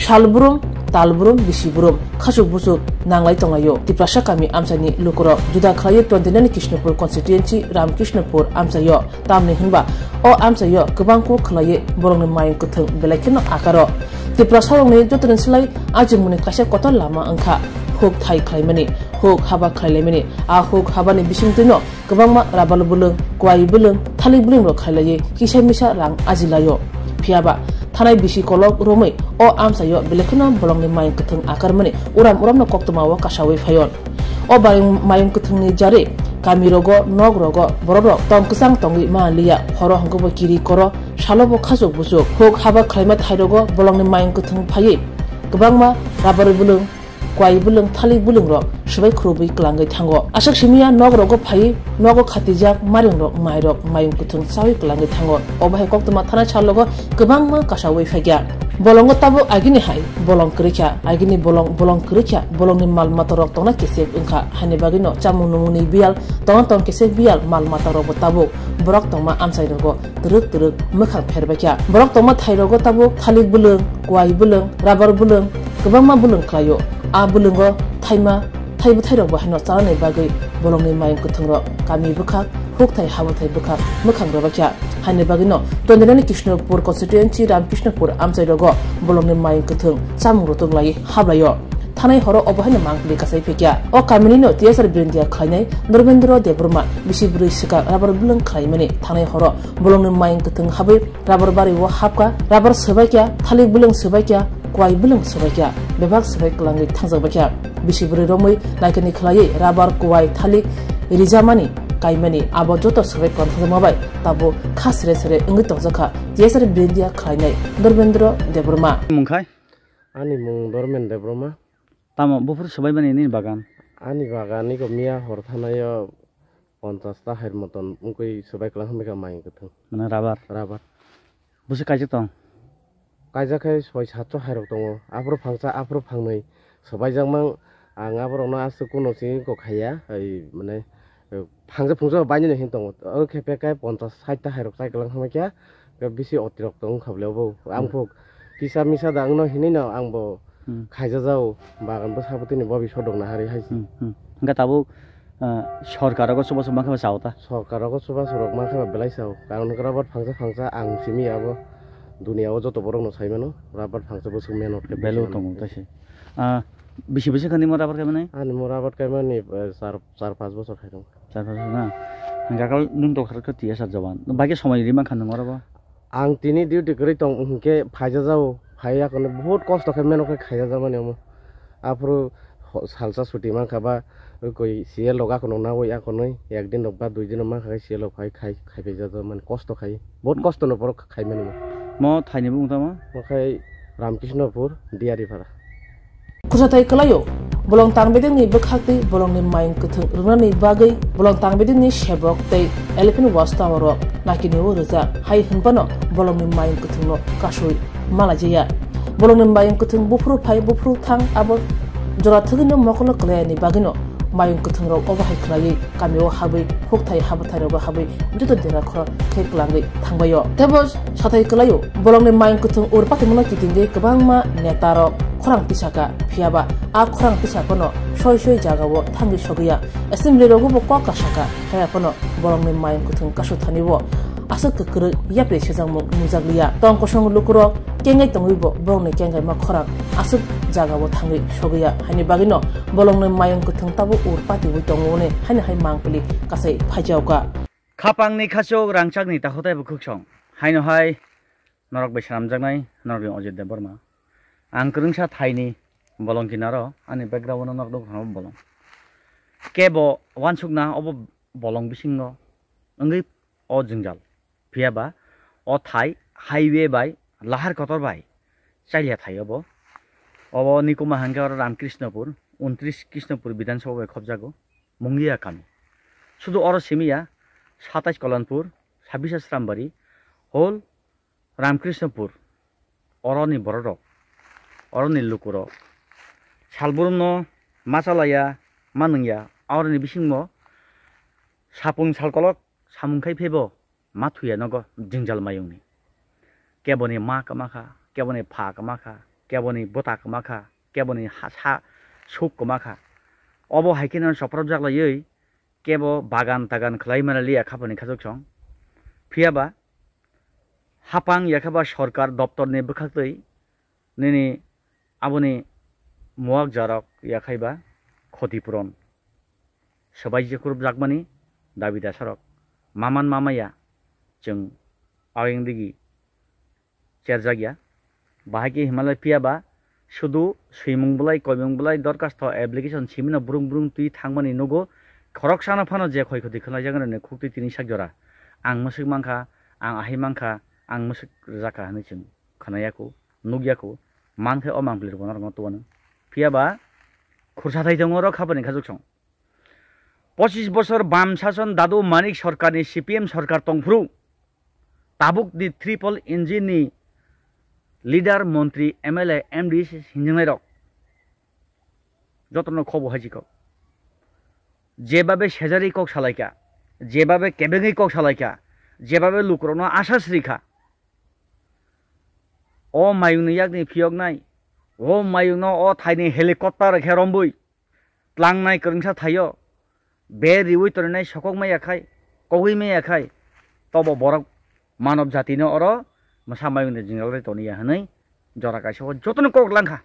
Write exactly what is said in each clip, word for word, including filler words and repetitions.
Salbrum, talbrum, bisibrum, khasuk busuk nanglai tonglaio. Tiprasa kami amchaini lukurok juda khlaiwi twenty nine Krishnapur constituency Ramkrishnapur amchaio. Tamni hinba o amchaio kwbang kok khlaiwi borokni mayung kwthwng belai kheno akaro. Tiprasarokni jotoni slai ajimuni kaisa kotor lama wngkha huk thai khlaimani, huk haba khlailaimani. A huk habani bisingtwino kwbangma rabal bwlwng, kwai bwlwng, thalik bwlwng rok khailaiwi kisa misa rang ajilaio. Phiyaba thanai bisi kolok romwi o amchaio belai kheno bolongni mayung kwthwng akarmani uram uramno koktwmao kasawi phaio. O mayung, mayung kwthwngni jari kami rogo, nok rogo borok rok tong kwchang tongwi manliya, horo hwnkhe bo kiri koro, salo bo khasuk busuk. Huk haba khlaima thai rogo bolongni mayung kwthwng phaiwi kwbangma rabari bwlwng, kwai bwlwng, thalik bwlwng rok swbai khurubwi kwlangwi thango. Aswk simiya nok rogo phaiwi nogo khatijak maring rok, mai rok mayung kwthwng chawi kwlangwi thango. Obo hai koktwma thanai salogo kwbangma kasawi phaikya. Bolongo tabuk agini hai bolong kwrwikha, agini bolong, bolong kwrwikha, bolongni mal mata rok tongna kesek wngkha, haini bagwino chamung nungmungni biyal tongna tong kesek biyal mal mata rokbo tabuk borok tongma amchai rogo twrwk twrwk mwkhang pherbaikha. Borok tongma thai rogo tabuk thalik bwlwng, kwai bwlwng, rabar bwlwng, kwbangma bwlwng khlaio. A bwlwngo thaima, thai bwthai rokbo haino chanani bagwi bolongni mayung kwthwng rok kami bwkhak, huk thai ha bwthai bwkhak mwkhang rwbaikha. Haini bagwino twenty nine Krishnapur constituency Ramkrishnapur amchai rogo bolongni mayung kwthwng chamung rwtwk lai hablaio. Thanai horo obo haino mangpili kasai phikya. O kaminino T S R birindia khlainai Dharmendra Debbarma bisi bwrwi swkang rabar bwlwng khlaimani. Thanai horo bolongni mayung kwthwng habwi rabar bari o hapkha, rabar swbaikya, thalik bwlwng swbaikya, kwai bwlwng swbaikya, bebak swbai kwlangwi thangjak baikya. Bisi bwrwi romwi naikani khlaiwi rabar, kwai, thalik rijamani kaimani abo joto swbai kwlangthangjakma bai tabuk kha sere sere wngwi tongjakha T S R birindia khlainai Dharmendra Debbarma. Mungkhai? Ani mung Dharmendra Debbarma. Tamo buphuru swbaimani nini bagan? Ani bagan iko miya hor thanaio ponchas ta hair moton wngkui swbai kwlangkha mayung kwthwng. Mane rabar? Rabar. Busi kaijak tong? Kaijak khai soi satso hairok tongo. Aphuru phangsa, aphuru phangnwi swbaijakmang. Ang aborokno aswk kuno simi kok khaiya, ai, mane, phangsa phungsa bainino hin tongo. O khe pekhe ponchas sait ta hairok chai kwlangkha khe, bisi otirok tong wngkha bole obo. Ang Hmm. kok kisa misa da wngno hinwi no ang bo Hmm. khaijajao, bagan bwsa bwtwini bobi sodok nahari hai se. Hmm, hmm. Hwnkhe tabuk, ah, sorkar rogo chubachu mankhe ba chao ta? Sorkar rogo chubachu rok mankhe ba belai chao. Karon hwnkhe rabar phangsa phangsa ang simi abo duniya o joto borok no sai mano, rabar phangsa bwswk mehnot khe Belai bwswk tongo ano. Taise. Ah, bisi bisi kha nimo rabar khaimani? Ani mo rabar khaimani, eh, char, char panch bochor khai tongo. Char panch bochor na? Hwnkhe kal nwng tokthar khe T S R jawan. Bagwi somoi ri mankha nwng oro bo? Ang tini duty kwrwi tong hwnkhe phaijajao, phaiya kono bahut kosto khe meno khe khaijajak mani omo. Aphuru ho-, salsa chuti mankha ba, koi C L rok akono nawi akonwi, ek din rok ba dui din rok mankha khe C L rok phai khai, khaipaijajak mani kosto khai, bahut kosto no borok khaimani mo. Mo thaini bumung tamo? Mo khai Ramkrishnopur, Diaripara. Khursathai kwlaio, bolong tangbedengni bwkhaktwi bolongni mayung kwthwng rwnani bagwi bolong tangbedengni sebok tei Elephant Watch Tower-o nakinio rwjak, hai hwnphano bolongni mayung kwthwngno kasui malaijaya. Bolongni mayung kwthwng buphuru phai buphuru thang abo jora thwgwino mokolo kwlaiyani bagwino mayung kwthwngrok obo hai khwlaiwi kamio habwi, hukthai habwthairogo habwi joto dera khorok khe kwlangwi thangbaio. Teibo sathai kwlaio, bolongni mayung kwthwng ur patimungno kitingwi kwbangma netarok khorang tisaka, phiyaba a khorang tisakano soi soi jagao thangwi sogwiya. Assembly rogobo kok kasaka, haiya phano bolongni mayung kwthwng kasu thanibo aswk kwkrwi yapri sejakmung nukjakliya. Tong kosong lukurok kengai tongwibo borokni kengaima khorang aswk jagao thangwi sogwiya. Haini bagwino bolongni mayung kwthwng tabuk ur patiwi tongo hwnwi haino hai mangpili kasai phaijaoka. Khapangni khachuk rangchakni takhuk taibo khuksong. Haino hai norok bai swnamjaknai norokni Ojit Debbarma. Ang kwrwngsa thaini bolong kinaro ani background-o nok nukha bolong. Kebo uansukna obo bolong bisingo wngwi o jwngjal. Phiyaba o thai highway bai lahar kotor bai chailia thai obo. Obo ni kuma hwnkhe oro Ramkrishnopur, untris Krishnopur Bidhan Sabha bai khopjago, Mungia kami. Sudu oro simiya satais Kolonpur, sabisa Srambari, whole Ramkrishnopur, oroni bororok, oroni lukurok, salbrumno machalaya, manwngya, oroni bisingmo sapung salkolok samung khai phebo ma thuya nogo jwngjal mayungni. Keboni ma kwma kha, keboni pha kwma kha, keboni bwta kwma kha, keboni ha-, sa suk kwma kha. Obo hai kheno chopropjak laiwi kebo bagan tagan khlai mani liya khapani khachuk song. Phiya ba hapang yakhe ba sorkar doptorni bwkhaktwi nini aboni muak jarok yakhai ba khoti puron swbai je kurupjakmani dabi dasarok maman mamaya chwng ayang digi cherjak ya. Bahai khe himalai phiya ba sudu swimung bwlai, koimung bwlai, dorkhasto, application simino brung brung twi thangmani nugo. Khoroksano phano je khoi khoti khwlaijak wngkha khuk twi tini sak jora. Ang mwswk mankha, ang ahai mankha, ang mwswk rwjak kha hwnwi chwng khwnaya khu, nukya khu, man khe o mangpili rwbo norokno tubuno. Phiya ba khursa thai tongo oro khapani khachuk song. Pochis bosor bam sason dadu Manik Sarkarni C P M sarkar tongphuru tabukni triple engine ni leader, montri, M L A, M D C hinjingnai rok jotono khobo haji kok. Jebabe sejari kok salaikha, jebabe kebengwi kok salaikha, jebabe lukurokno asha srikha. O mayungni yakni phiyoknai, o mayungno o thaini helicopter khe rombwi tlangnai kwrwngsa thaio, be riwi tongnai sokok maya khai, kogwi maya khai, tobo borok manob jatino oro mwsa mayungni jwngjal toniya hwnwi jora kaisa o jotono kok langkha.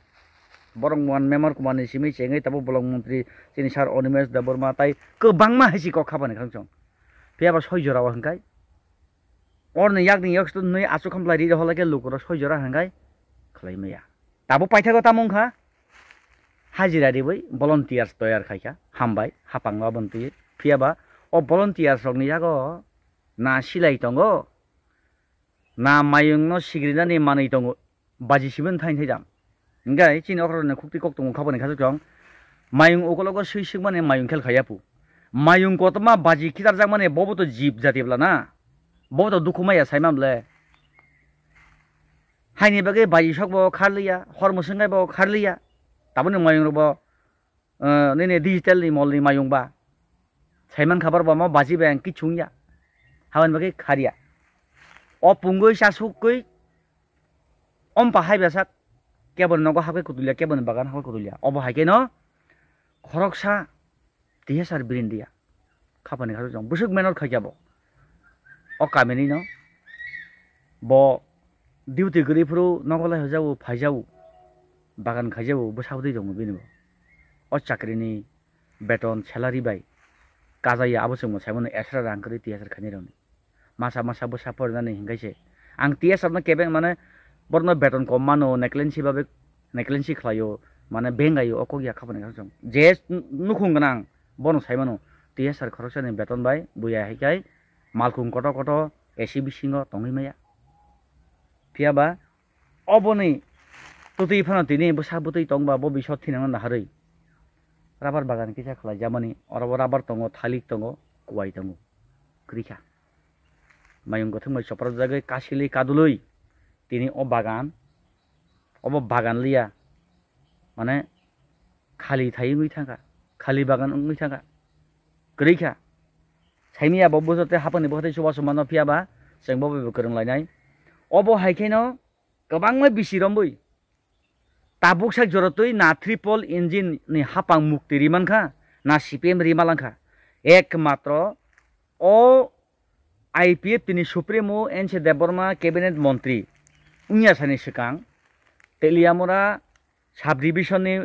Borok muan memar kumarni simi chengwi tabuk bolong montri chini sir Animesh Debbarma tai kwbangma hai si kok khapani khang chong. Phiya ba soi jora o hwnkhai orni yakni yak nwi aswk khamlai ri rw hwlai khe lukurok soi jora hwnkhai khlai maya. Tabuk paithago tamo wngkha hajira riwi volunteers toyar khaikha hambai hapangno aboni twi. Phiya ba o volunteers rokni yago na silai tongo, na mayungno sigrinani manwi tongo, baji siboni thaini thaijam. Hingkhe chini okrokni khukti kok tongo khapani khachuk chong. Mayung ukologo swi swkmani mayung khel khaiya pu. Mayung kotorma baji khitarjakmani bobo to jib jati bwla na. Bobo to dukhu maya saimam le. Haini bagwi baji sokbo kharliya, hor mwswngaibo kharliya. Taboni mayungrokbo, eh, nini digital ni mol ni mayung ba. Saiman khabar bo mo baji bai ang kichung ya. Habani bagwi kharya. O pungwi chasukgwi ompa hai besak keboni nogo hakhe kutulya, keboni bagan hakhe kutulya. Obo hai khe no khoroksa T S R Birindia. Khapani khasuk chong. Bwswk menor khaikya bo. O kamini no. Bo duty kwrwi phuru nogo lai hojao, phaijao. Bagan khaijao, bwsa bwtwi tongo bini bo. O chakrini beton, salary bai kajaya, abo chwngbo saimano extra rang kwrwi T S R khainai rokni. Masa masa bwsa porinani hinkai se. Ang T S R no kebeng mane borokno beton kom mano, neklensi babe, neklensi khlaio, mane bengaio, o kok ya khapani khasuk chong. Je nukhung gwnang, bono saimano, T S R khoroksani beton bai buya hai khai malkhung koto koto A C bisingo tongwi maya. Phiya ba oboni twtwi phano tini bwsa bwtwi tongba bo bisor thinangno naharwi rubber bagan kisa khlaijamani, oro bo rubber tongo, thalik tongo, kuwai tongo, kwrwi kha. Mayung kwthwng bai chopropjagwi kasilwi kadulwi tini o bagan, obo bagan liya, mane khali thai wngwi thangkha, khali bagan wngwi thangkha, kwrwi kha. Saimaya bo bwsate hapangni bwkhate chubachu mano phiya ba chwng bo bai bo kwrwng lainai. Obo hai kheno kwbangma bisi rombwi tabuk sak jora twi na triple engine ni hapang mukti ri mankha, na C P M ri malangkha. Ekmatro o I P F T ni Supremo N C Debbarma cabinet montri wngya sani swkang Teliamura sub division ni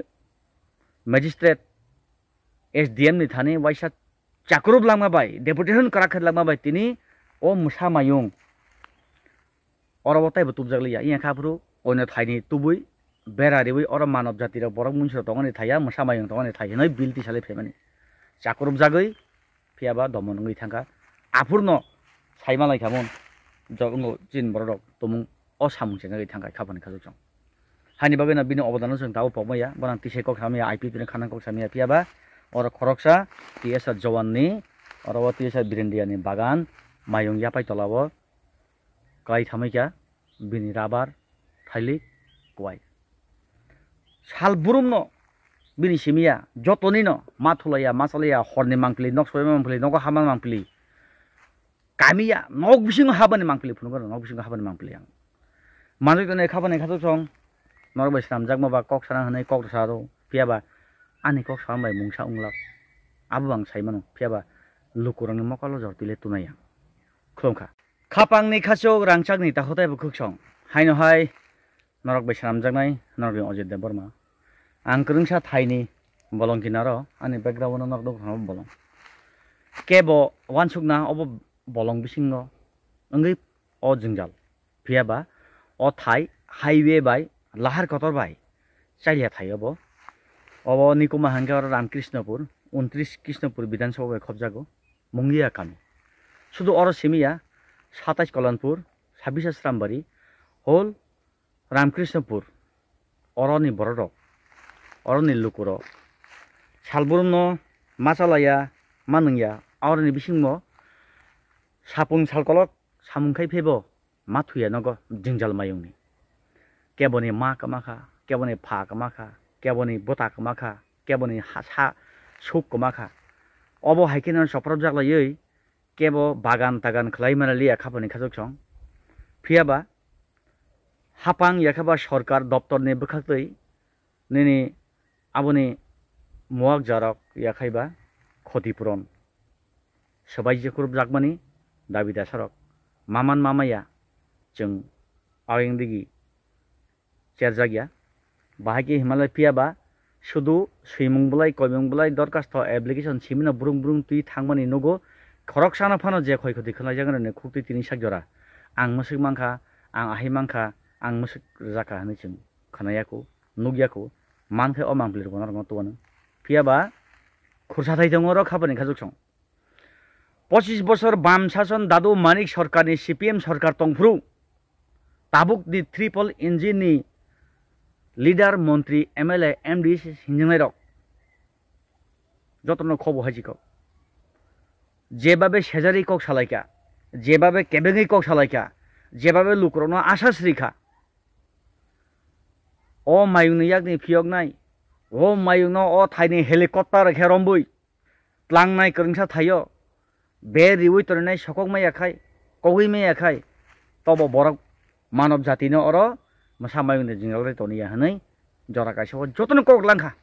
magistrate S D M ni thani waisa chakurup langma bai, deputation kwrak khe langma bai tini o mwsa mayung oro bo taibo tubjak liya. Iya kha phuru oino thaini tubui bera riwi oro manob jati rok borok mungsa rok tongani thaiya, mwsa mayung tongani thai hinwi bill tisalai phaimani. Chakurup jagwi phiya ba domon wngwi thangkha. Aphurno saima lai kha mun jok wngkha chini borok rok tumung o samung chengjagwi thangkha khapani khasuk chong. Haini bagwi no bini obodano chwng tabuk pokmaya, bono tisai kok samya, I P F T ni khanang kok samya, phiya ba oro khoroksa T S R Jawan ni, oro o T S R Birindia ni bagan mayung yapai tola o klai thamwi kha bini rubber, thailik, kuwai. Sal burumno bini simiya, jotonino ma thulaiya, ma salaiya, horni mangpili, nok soima mangpili, nogo hama mangpili. Kamiya, nok bisingo habani mangpili phunukgo, nok bisingo habani mangpili ang. Manwi tonwi khabani khatok song, Norok bai swnamjakma ba kok sana hwnwi kok rwsa rw, phiya ba ani kok sama bai mungsa wnglak. Abo ang sai mano, phiya ba lukurokni mokolo jor twi le tunai ang. Khulumkha. Khapangni khachuk, rangchakni takhuk tei bukhuk song. Haino hai norok bai swnamjaknai, norok bai Ojit Debbarma. Ang kwrwngsa thaini bolong kinaro, ani background-o norok nukha bolong. Kebo uansukna obo bolong bisingo wngwi o jwngjal. Phiya ba o thai highway bai lahar kotor bai chailia thai obo. Obo nikuma hwnkhe oro Ramkrishnopur, untris Krishnopur Bidhan Sabha bai khopjago, Mungia kami. Sudu oro simi ya, satais Kalanpur, sabisa Srambari, whole Ramkrishnopur, oroni bororok, oroni lukurok, salburumno ma chalaiya, ma nungya, oroni bisingmo sapung salkolok samung khai phaibo ma thuya nogo jwngjal mayungni. Keboni ma kwma kha, keboni pha kwma kha, keboni bwta kwma kha, keboni ha-, sa suk kwma kha. Obo hai kheno chopropjak laiwi kebo bagan tagan khlai mani liya khapani khachuk song. Phiya ba hapang ya khe ba sorkar doptorni bwkhaktwi nini aboni muak jarok ya khai ba khoti puron swbai je kurupjakmani dabi dasarok maman mamaya chwng ayang digi cherjakya. Bahai khe himalai phiya ba sudu swimung bolai, koimung bolai, dorkhasto, application simino brung brung twi thangmani nugo. Khoroksano phano je khoi khoti khwlaijak rwni khuktwi tini sak jora. Ang mwswk mankha, ang ahai mankha, ang mwswk rwjakha hwnwi chwng khwnaya kho, nukya kho, mankhe o mangpili rwbo norokno tuano. Phiya ba khursa thai tongo oro khapani khachuk song. Pochis bosor bam sason dadu Manik Sarkarni C P M sarkar tongphuru tabukni triple engine ni leader, montri, M L A, M D C hinjingnai rok jotono khobo hai chikok. Jebabe sejari kok salaikha, jebabe kebengwi kok salaikha, jebabe lukurokno asas rikha. O mayungni yakni phiyoknai, o mayungno o thaini helicopter khe rombui tlangnai kwrwngsa thaio, be riui torinai sokok maya khai, kogui maya khai, tobo borok manob jatino oro mwsa mayungni jwngjal toniya hwnwi jora kaisa o jotono kok langkha.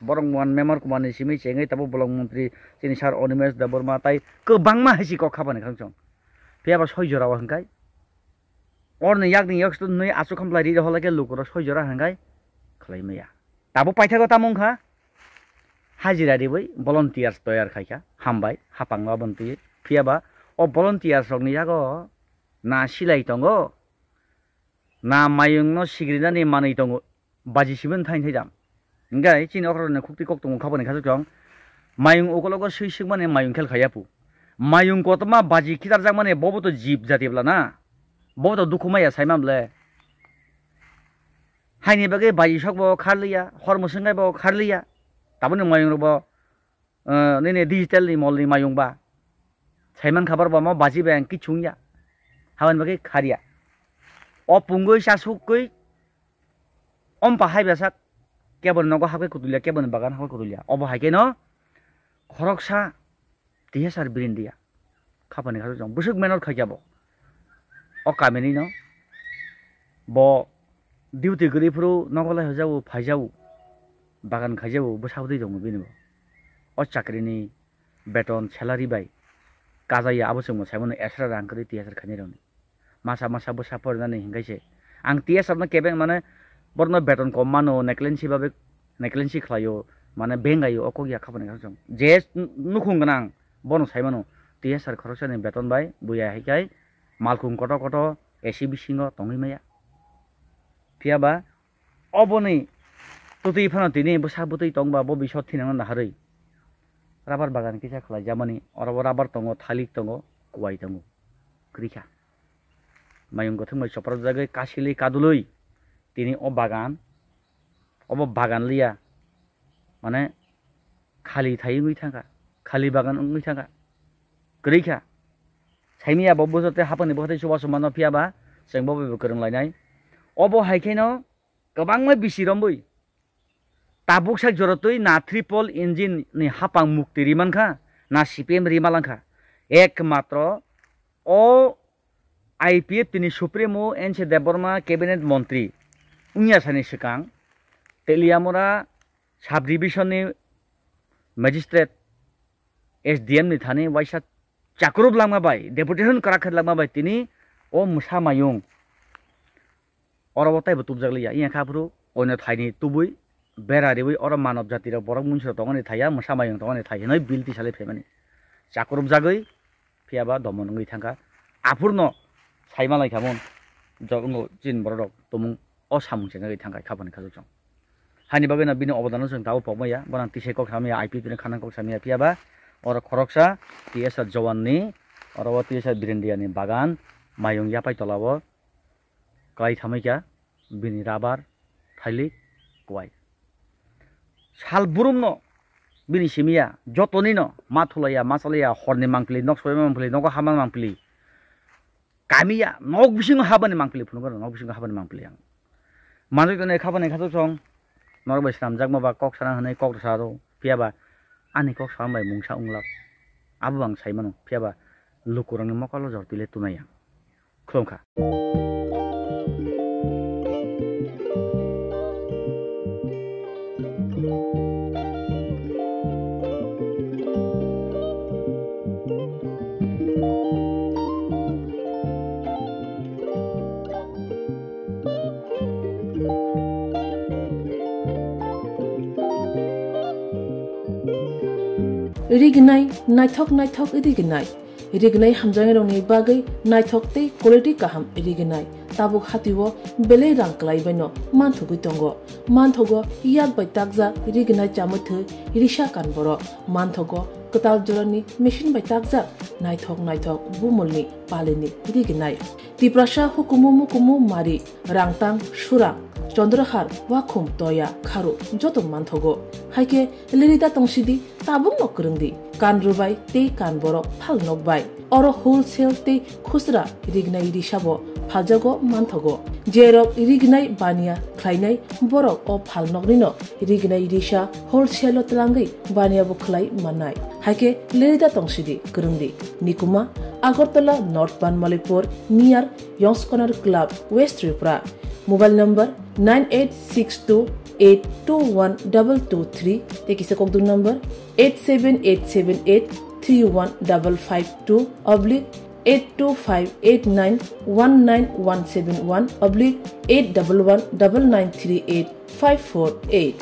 Borok muan memar kumarni simi chengwi tabuk bolong montri chini sir Animesh Debbarma tai kwbangma hai si kok khapani khangchong. Phiya ba soi jora o hwnkhai orni yakni yakstu nwi aswk khamlai ri rw hwlai khe lukurok soi jora hwnkhai khlai maya. Tabuk paithago tamo wngkha hajira riwi volunteers toyar khaikha, hambai hapangno aboni twi. Phiya ba o volunteers rokni yago na silai tongo, na mayungno sigrinani manwi tongo, baji siboni thaini thaidam. Hingkhe chini okrokni khuktwi kok tongo khapani khachuk chong, mayung ukologo swi swkmani mayung khel khaiya pu. Mayung kotorma baji khitarjakmani bobo to jib jati bwla na, bobo to dukhu maya saimam le. Haini bagwi baji sokbo kharliya, hor mwswngaibo kharliya. Tabukni mayungrokbo, eh, nini digital ni mol ni mayung ba. Saiman khabar bo mo baji bai ang kichung ya. Habani bagwi kharya. O pungwi chasukgwi ompa hai basak keboni nogo hakhe kutulya, keboni bagan hakhe kutulya. Obo hai khe no khoroksa T S R Birindia khapani khasuk chong bwswk mehnat khaikya bo. O kamini no bo duty kwrwi phuru nogo lai hojago, phaijago, bagan khaijago, bwsa bwtwi tongo bini bo. O chakrini beton salary bai kajaya, abo chwngno saimano extra rang kwrwi T S R khainai rokni. Masa masa bwsa porinani hinkhai se. Ang T S R no kebeng mane borno beton kom mano, neklensi babe, neklensi khlaio, mane bengaio, o kok ya khapani kha chwng. Je nukhung gwnang bono saimano T S R khoroksani beton bai buya haikhai malkhung koto koto A C bisingo tongwi maya. Phiya ba oboni twtwi phano tini bwsa bwtwi tongba bo biso thinangno naharwi rubber bagan kisa khlai jamani, oro bo rubber tongo, thalik tongo, kuwai tongo, kwrwi kha. Mayung kwthwng bai chopropjagwi kasilwi kadulwi tini o bagan, obo bagan liya, mane khali thai wngwi thangkha, khali bagan wngwi thangkha, kwrwi kha. Saimanya bo bwsate hapangni bwkhate chubachu mano, phiya ba chwng bo bai bo kwrwng lainai. Obo hai kheno kwbangma bisi rombwi tabuk sak jorotwi na triple engine ni hapang mukti ri mankha, na C P M ri malangkha. Ekmatro o I P F T ni Supremo N C Debbarma, Cabinet Montri, wngya sani swkang Teliamura sub division ni magistrate S D M ni thani waisa chakrub langma bai, deputation kwrak khe langma bai tini o Mwsa Mayung oro bo taibo tubjak liya. Iya kha phuru oino thaini tubui bera riui oro manob jati rok borok mungsa tongmani thai ya, Mwsa Mayung tongmani thai hinoi bill tisalai phaimani. Chakrub jagwi phiya ba domon wngwi thangkha. Aphurno saima lai khamon jok wngkho chini borok rok tumung o samung chengjagwi thangkha khapani khajok chwng. Haini bagwi no bini obodano chwng tabuk pokmaya, bono tisai kok samya, I P P no khana kok samya, phiya ba oro khoroksa T S R Jawan ni, oro o T S R Birendia ni bagan mayung yapai tola o kwlai thamwi kha bini rabar, thailik, kwai. Sal burumno bini simiya, jotonino ma thulaiya, ma chalaiya, horni mangpili, nok soima mangpili, nogo hama mangpili, kamiya, nok bisingo habani mangpili phunukgo, nok bisingo habani mangpili ang. Manjak tonwi khabani khatok song, norok bai swnamjakma ba kok sana hwnwi kok rwsa rw, phiya ba ani kok sama bai mungsa wnglak. Abo ang sai mano, phiya ba lukurokni mokolo jor twi le tunai ang. Khulumkha. Rignai, naithok naithok rignai. Rignai hamjaknairokni bagwi naithok tei quality kaham rignai. Tabuk hatio belai rang kwlaibaino manthogwi tongo. Manthogo yak bai takjak rignai chamwi thwi risa kan borok. Manthogo kwtal jorani machine bai takjak naithok naithok bumulni palini rignai. Tiprasa hukumu mukumu mari, rangtang, surang, chondrohar, wakhum, toya, kharu joto manthogo. Haikhe lerida tongsidi, tabukno kwrwngdi, kan rwbai tei kan borok phal nokbai. Oro wholesale tei khusra rignai risabo phaljago manthogo. Jerok rignai baniya khlainai borok o phalnoknino rignai risa wholesale-o twlangwi baniyabo khlai mannai. Haikhe lerida tongsidi, kwrwngdi. Nikuma, Agartala North Banmalipur, near Yongs Corner Club, West Tripura. Mobile number nine eight six two eight two one double two three, tei kisa kokduk number eight seven eight seven eight three one double five two oblique eight two five eight nine one nine one seven one oblique eight double one double nine three eight five four eight.